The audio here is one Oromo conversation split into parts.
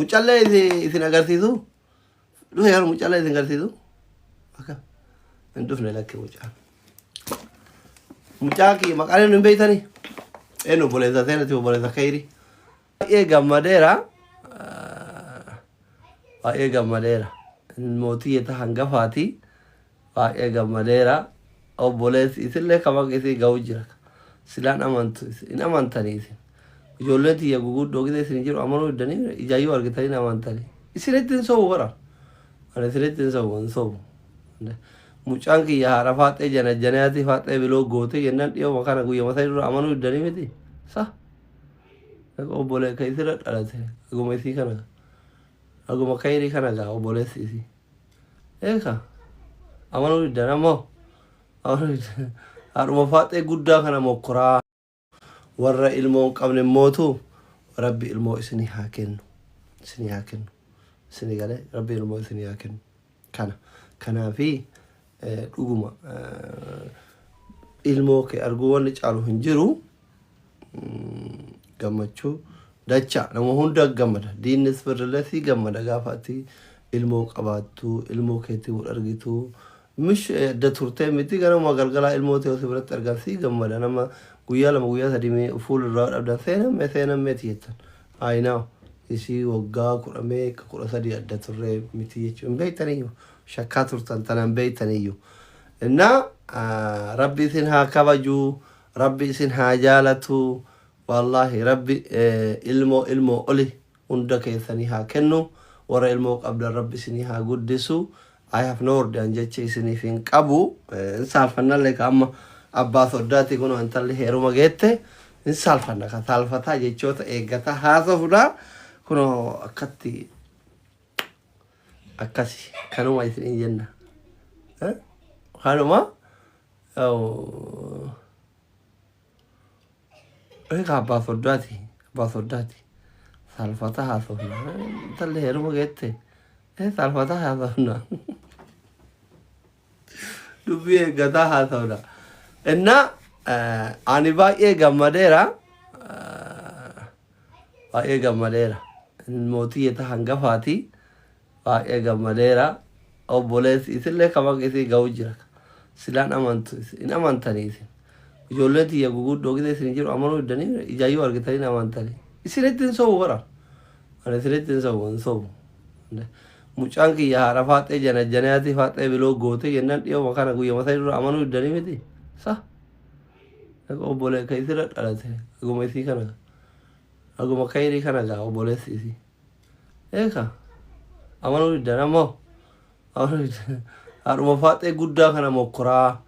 Mucallee isin agarsiisu? Dhufe yeroo mucallee isin agarsiisu? Akka hin dhufne lakki mucaan. Mucaa kiyya maqaan eenyu hin beektanii? Eenyu obboleessa seenati obboleessa Kayri. Baay'ee gammadeera. Baay'ee gammadeera. Mootii ta hangafaati. Baay'ee gammadeera. Obboleessi isillee kama isii ga'u jira. Silaan amantu hin amantanii isin. Ijoolleen tiyya guguddoo gisee isin jiru amanuu diddanii ijaayyuu argitanii hin amantanii. Isinitti hin sobu bara. Ani isinitti hin sobu hin sobu. Mucaan kiyya haadha faaxee janajjanaati faaxee biloo goote jennaan dhiyooma kana guyyama sadii dura amanuu diddanii miti. Sa. Obbolee ka isirra dhalate aguma isii kana aguma kayrii kana gaa obboleessi isii. Eeka amanuu diddan ammoo amanuu diddan haadhuma faaxee guddaa kana mokkoraa warra ilmoo hin qabne mootu rabbi ilmoo isinii haa kennu isinii haa kennu isinii galee rabbi ilmoo isinii haa kennu kana kanaafi dhuguma ilmoo kee arguu wanni caalu hin jiru. Gammachuu dacha nama hunda gammada diinnis firrillee sii gammada gaafa ati ilmoo qabaattu ilmoo keetii wal argitu mish adda turtee miti ganama galgalaa ilmoo ta'e si biratti argan sii gammada nama guyyaa lama guyyaa sadii mee fuula irraa dhabdan seenamme seenammeeti jettan ayinaa isii waggaa kudha meeqa kudha sadii adda turree miti jechuun hin beektaniyyuu shakkaa turtan tanaan beektaniyyuu innaa rabbi isin haa kabajuu Rabbi isin haa jaalatu Wallahi rabbi ilmoo ilmoo oli hunda keessanii haa kennu warra ilmoo qabdan rabbi isinii haa guddisu I have no word an jecha isiniif hin qabu hin saalfannallee ka amma abbaa soddaati kun intalli heeruma geette hin saalfanna ka saalfataa jechoota eeggataa haasofna kunoo akkatti akkasi kanuma isiniin jenna kanuma Egaa abbaa soddaati. Abbaa soddaati. Saalfata haasofna. Intalli heeruma geette. Saalfata haasofna. Dubbii eeggataa haasofna. Innaa ani baay'ee gammadeera. Baay'ee gammadeera. Mootii ta hangafaati. Baay'ee gammadeera. Obboleessi isillee kama isii ga'u jira. Silaan amantu hin amantanii isin. Ijoolleen tiyya guguddoo gisee isin jiru amanuu diddanii ijaayyuu argitanii hin amantanii. Isinitti hin sobu bara. Ani isinitti hin sobu hin sobu. Mucaan kiyya haadha faaxee janajjanaati faaxee biloo goote jennaan dhiyooma kana guyyama sadii dura amanuu diddanii miti. Sa. Obbolee ka isirra dhalate aguma isii kana aguma kayrii kana gaa obboleessi isii. Eeka amanuu diddan ammoo amanuu diddan haadhuma faaxee guddaa kana mokkoraa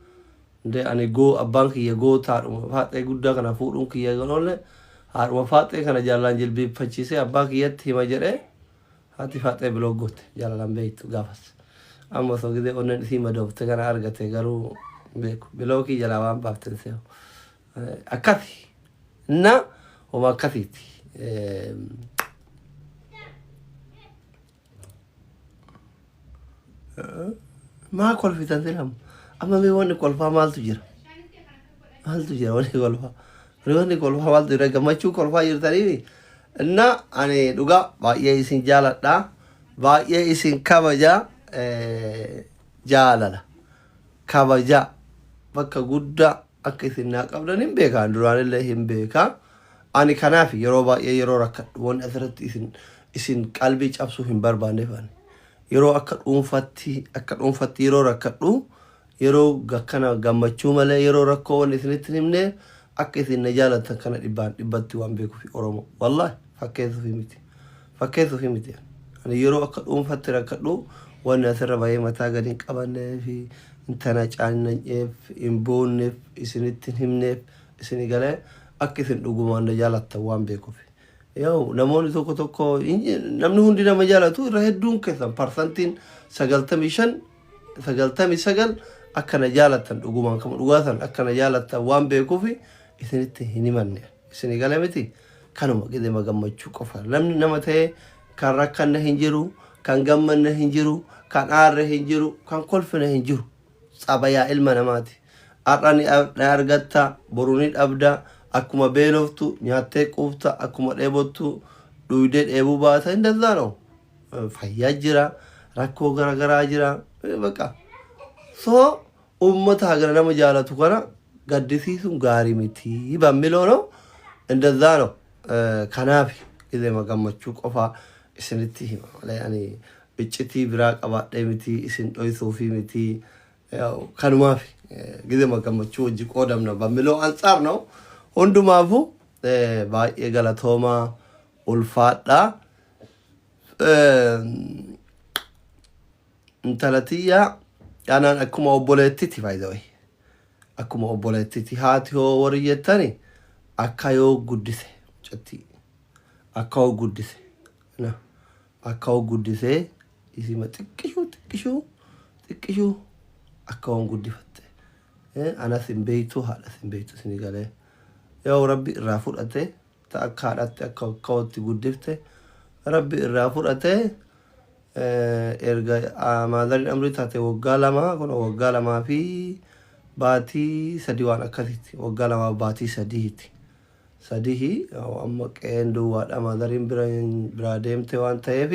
de ani goo abbaan kiyya goota haadhuma faaxee guddaa kana fuudhuun kiyya oolle haadhuma faaxee kana jaalalaan jilbiiffachiisee abbaa kiyyatti hima jedhee haati faaxee biloo goote jaalalaan beektu gaafas amma osoo gidee onneen isii madoofte kana argate garuu beeku bilookii jalaa waan baaften seehu akkasi na homa akkasiiti. Maa kolfitan silam amma mee wanni kolfaa maaltu jira maaltu jira wanni kolfaa wanni kolfaa maaltu jira gammachuu kolfaa jirtanii na ani dhugaa baay'ee isin jaaladha baay'ee isin kabaja jaalala kabaja bakka guddaa akka isin naa qabdan hin beeka duraanillee hin beeka ani kanaaf yeroo baay'ee yeroo rakkadhu wanni asirratti isin isin qalbii cabsuu hin barbaanneef ani yeroo akka dhuunfatti akka dhuunfatti yeroo rakkadhu yeroo akkana gammachuu malee yeroo rakkoo wanni isinitti hin himne akka isin na jaalattan kana dhibbaan dhibbatti waan beekuuf Oromoo wallaahi fakkeessuufi miti fakkeessuufi miti ani yeroo akka dhuunfatti rakkadhu wanni asirra bahee mataa gadi hin qabannee fi hin tanacaannanyeef hin boonneef isinitti hin himneef isini galee akka isin dhugumaan na jaalattan waan beekuuf. Yoo namoonni tokko tokko namni hundi nama jaalatu irra hedduun keessan parsantiin 95 99 akka na jaalattan dhugumaan kama dhugaa san akka na jaalattan waan beekuuf isinitti hin himanne isini gale miti kanuma gidema gammachuu qofa namni nama ta'e kan rakkanne hin jiru kan gammanne hin jiru kan aarre hin jiru kan kolfine hin jiru Tsabayaa ilma namaati. Har'a ni argatta, boru ni dhabda. Akkuma beeloftu nyaattee quufta, akkuma dheebottu Dhuydee dheebuu baata እንደዛ ነው. Fayyaa jira, rakkoo garaagaraa jira. Baqa. So uummata hagana nama jaalatu kana gaddisiisuun gaarii miti በሚለው ነው እንደዛ ነው. Kanaaf gizema gammachuu qofaa isinitti hima malee ani iccitii biraa qabaadhee miti isin dhoysuufi miti. Kanumaaf gizema gammachuu wajji qoodamna በሚለው አንጻር ነው. Hundumaafuu baay'ee galatoomaa ulfaadhaa. Intala tiyyaa anaan akkuma obboleettiti by the way. Akkuma obboleettiti haati hoo warri jettani akka yoo guddise mucattii akka yoo guddise na akka yoo guddisee isima xiqqishuu xiqqishuu xiqqishuu akka waan guddifatte. Anas hin beeytu haadhas hin beeytu isinii galee. Yoo rabbi irraa fudhate ta akka haadhatti akka akkawatti guddifte rabbi irraa fudhate erga motheriin amrii taate waggaa 2 kun waggaa 2 fi baatii 3 waan akkasitti waggaa 2 baatii 3ti. Sadihi amma qe'een duwwaadha motheriin bira biraa deemte waan ta'eef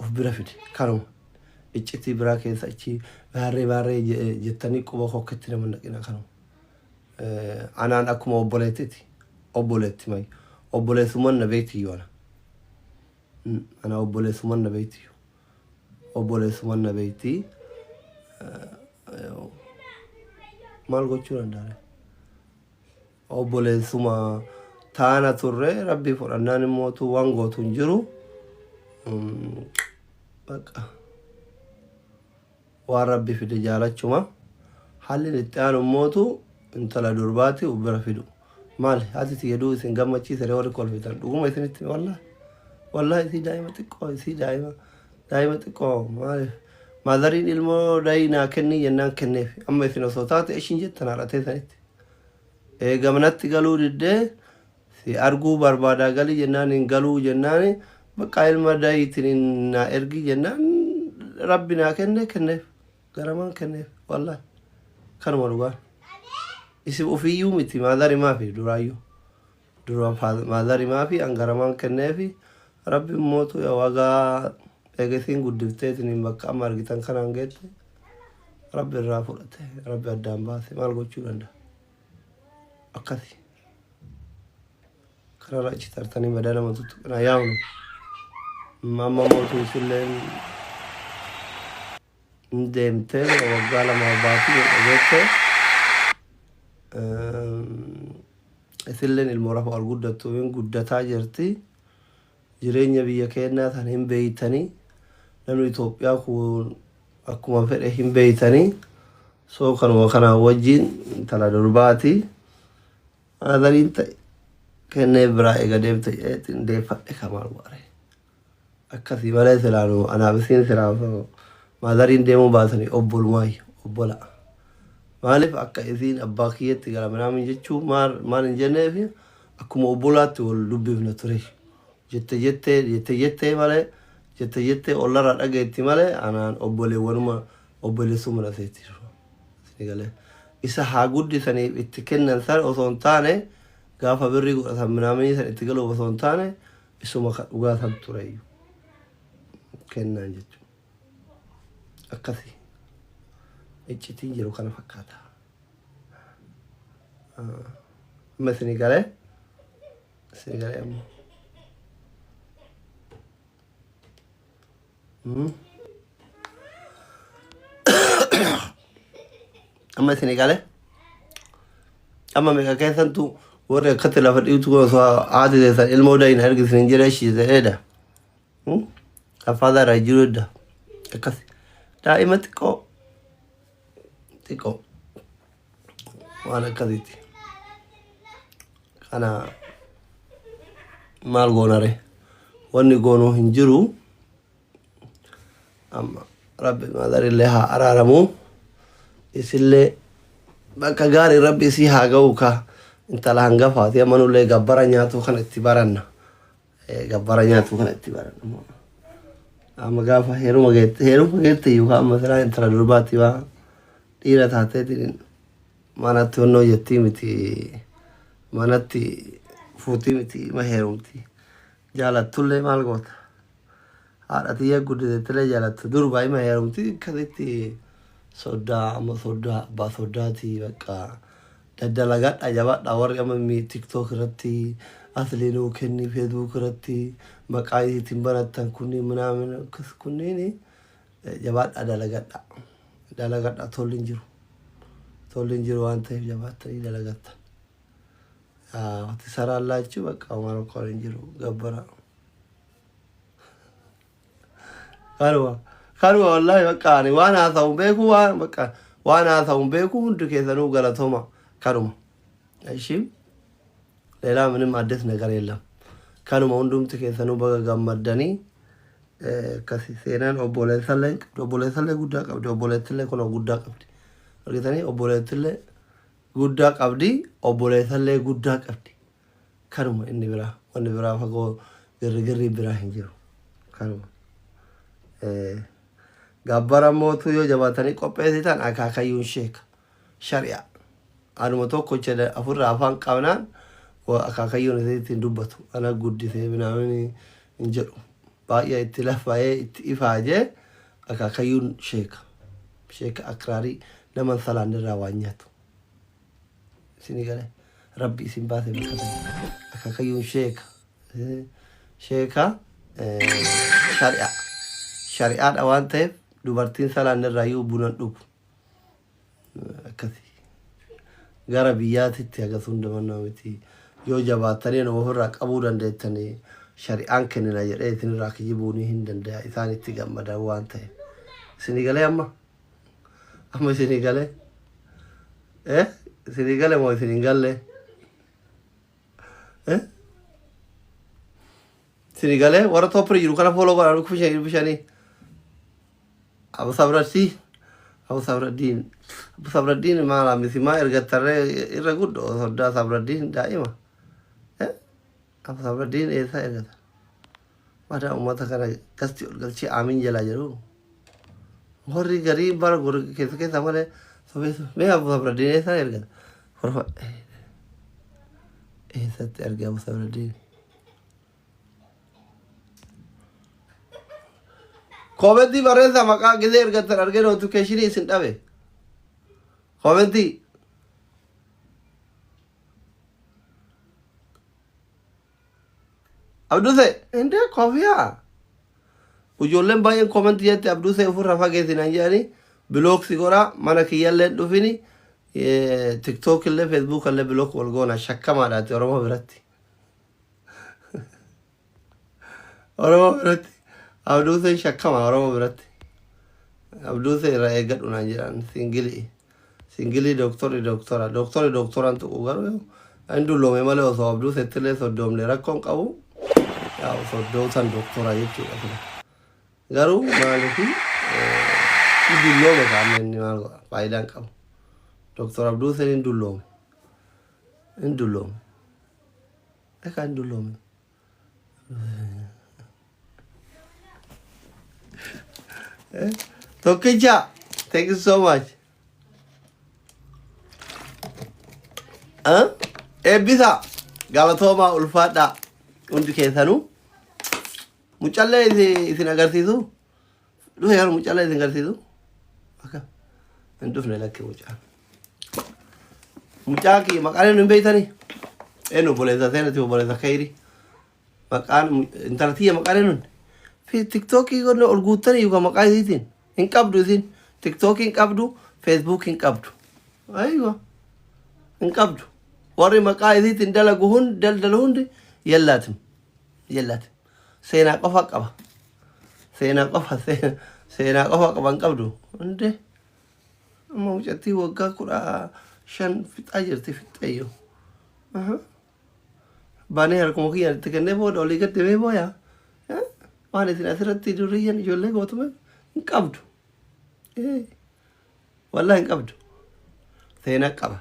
of bira fide kanuma. Iccitii biraa keessa achi baarree baarree jettanii quba kokketti nama naqina kanuma. Anaan akkuma obboleettiti. Obboleetti mayi. Obboleessummaan na beekti yoona. Ana obboleessummaan na beekti. Obboleessummaan na beekti. Maal gochuu danda'a? Obboleessuma taana turre rabbi fudhannaan immoo waan gootu hin jiru. Baqa. Waan rabbi fide jaalachuma. Haalli itti aanu immootu intala durbaati of bira fidu. Maali haati tiyya isin gammachiise warri kolfitan dhuguma isinitti wallahi. Wallahi isii daa'ima xiqqoo isii daa'ima daa'ima xiqqoo maaliif motheriin ilmoo dayii naa kennii jennaan kenneef amma isin osoo taate ishiin jettan haadha teessanitti. Eega manatti galuu diddee si arguu barbaadaa galii jennaan hin galuu jennaan bakka ilma dayiitiin naa ergi jennaan rabbi naa kenne kenneef garamaan kenneef wallahi kanuma dhugaan. Isin ofiiyyuu miti motherii maafi duraayyuu dura motherii maafi an garamaan kenneefi rabbi immootu wagaa eegasiin guddifteetiin bakka amma argitan kanaan geette rabbi irraa fudhate rabbi addaan baase maal gochuu danda'a akkasi kanarra achi tartanii badaa nama tuttuqina yaa'u amma mootuu isilleen hin deemtee waggaa 2 baatii dhageette isilleen ilmoo rafa ol guddattu hin guddataa jirti. Jireenya biyya keenyaa tan hin beeytanii namni Itoophiyaa kun akkuma fedhe hin beeytanii soo kanuma kanaan wajjin intala durbaati motheriin ta'e kennee biraa eega deemte jedheetiin deeffadhe kamaal waare akkasii malee silaanu anaaf isiin silaa motheriin deemuu baasanii obbolumaayyuu obbola maaliif akka isiin abbaa kiyyatti gara minaamin jechuu maal maal hin jenneef akkuma obbolaatti wal dubbifna ture jette jette jette jette malee jette jette ollarraa dhageetti malee anaan obboleewwanuma obboleessuma na seetti galee isa haa guddisaniif itti kennan san osoo hin taane gaafa birrii godhatan minaaminii san itti galuuf osoo hin taane isuma ka dhugaa san tureyyuu kennaan jechuudha. Akkasii iccitiin jiru kana fakkaata. Amma isinii galee isinii galee ammoo. Amma isinii galee amma meeqa keessantu warri akkatti lafa dhiitu kun osoo haati teessan ilmoo dayin argisin hin jira ishii ta'eedha. Afaan irraa jiru edda. Akkas daa'ima xiqqoo xiqqoo waan akkasiiti. Kana maal goonare wanni goonuu hin jiru. Amma rabbi motherillee haa araaramu. Isillee bakka gaarii rabbi isii haa ga'u ka intala hangafaati amma nullee gabbara nyaatu kana itti baranna. Gabbara nyaatu kana itti baranna. Amma gaafa heeruma geette iyyuu amma silaa intala durbaatti waa dhiira taateetiin manatti honnoo jettii miti manatti fuutii miti ma heerumti. Jaalattullee maal goota? Haadha tiyya guddisettillee jaalattu. Durba ima heerumti akkasitti soddaa amma soddaa abbaa soddaati bakka daddalagadha jabaadha. Warri amma TikTok irratti asli nuu kenni, Facebook irratti maqaa ittiin banattan kunniin minaamin akkas kunniin, jabaadha, dalagadha, dalagadha. Tolli hin jiru, tolli hin jiru waan ta'eef jabaattanii dalagattan. Wati saraallaachu bakka waan rakkoon hin jiru gabbara. Kanuma wallahi bakka ani waan haasa'u beeku, waan bakka waan haasa'u beeku. Hundi keessanuu galatooma, kanuma. እሺ, ሌላ ምንም አዲስ ነገር የለም። Kanuma, hundumti keessanuu baga gammaddanii. Akkasi seenaan obboleessallee qabdi, obboleessallee guddaa qabdi, obboleettillee kun guddaa qabdi. Argitanii, obboleettillee guddaa qabdi, obboleessallee guddaa qabdi. Kanuma inni biraa, wanni biraa fagoo girrigirri biraa hin jiru. Kanuma. Gabbara mootuu yoo jabaatanii qopheessitan akaakayyuun sheeka shari'a. Anuma tokko jedha afurraa afaan qabnaan akaakayyuun isitti hin dubbatu. Ana guddisee minaamin hin jedhu. Baay'ee itti lafa'ee itti ifaajee akaakayyuun sheeka. Sheeka akraarii nama salaan irraa waan nyaatu. Isinii galee rabbi isin baase bakka sana. Akaakayyuun sheeka. Sheeka shari'a. Shari'aadha waan ta'eef dubartiin salaan irraa iyyuu buna dhugu. Akkasi. Gara biyyaatitti hagas hundumannaa miti. Yoo jabaattanii nama ofirraa qabuu dandeettanii shari'aan kennina jedhee isinirraa kijibuu ni hin danda'a, isaan itti gammadan waan ta'eef. Isinii galee amma? Amma isinii galee? Eh? Isinii galee moo isin hin galle? Eh? Isinii galee? Warra toppiri jiru kana follow godhaa dhufu bishanii. Abu Sabraddiin. Abu Sabraddiin. Abu Sabraddiin maal misimaa ergattarree irra guddoo soddaa Sabraddiin daa'ima. Eh? Abu Sabraddiin eessaa ergata? Madaa uummata kana gasti ol galchee aamin jalaa jedhu. Warri garii bara keessa keessa malee sobee mee Abu Sabraddiin eessaa ergata? Horfa eessatti arge Abu Sabraddiin? Commentii barreessaa, maqaa gisee ergattan argee notificationii isin dhabe. Commentii. Abduse, indee kofiyaa. Ijoolleen baay'een commentii jette Abduse ofirraa fageessinaan jedhanii block si godhaa, mana kiyyallee dhufini, TikTok illee Facebook illee block wal goona, shakkamaadhaati Oromoo biratti. Oromoo biratti Abduuseen shakkama Oromoo biratti. Abduusee irraa eeggadhu naan jedhan single. Single dooktorri dooktora. Dooktorri dooktoraan tuqu garuu inni dulloome malee osoo Abduuseetti illee soddoomne rakkoon qabu. Yaa soddootan dooktora jechuudha sila. Garuu maaliif inni dulloome kaa'amne, inni maal godha, faayidaan qabu. Dooktor Abduuseen hin dulloome. Hin dulloome. Egaa hin dulloome. Tokkicha, thank you so much. Eebbisa, galatoomaa, ulfaadhaa hundi keessanuu. Mucallee isin agarsiisu. Dhufe yeroo mucallee isin agarsiisu. Akka hin dhufne, lakki mucaa. Mucaa kiyya maqaan eenyu hin beektanii? Eenyu, obboleessa seenati, obboleessa Kayri. Maqaan intala tiyya maqaan eenyuun? Fi TikTokii godhne ol guuttanii yookaan maqaa isiitiin hin qabdu isin. TikTokii hin qabdu, Facebookii hin qabdu. Aywa. Hin qabdu. Warri maqaa isiitiin dalagu hundi, daldalu hundi yallaatim. Yallaatim. Seenaa qofa qaba. Seenaa qofa, seenaa qofa qaba, hin qabdu. Hundee. Amma mucattii waggaa 15 fixaa jirti, fixxeeyyo. Baanee harkuma kiyyaan itti kennee booda olii gad deemee booyaa. Waan isin asirratti durriyyan ijoollee gootume hin qabdu. Wallahi hin qabdu. Seenaa qaba.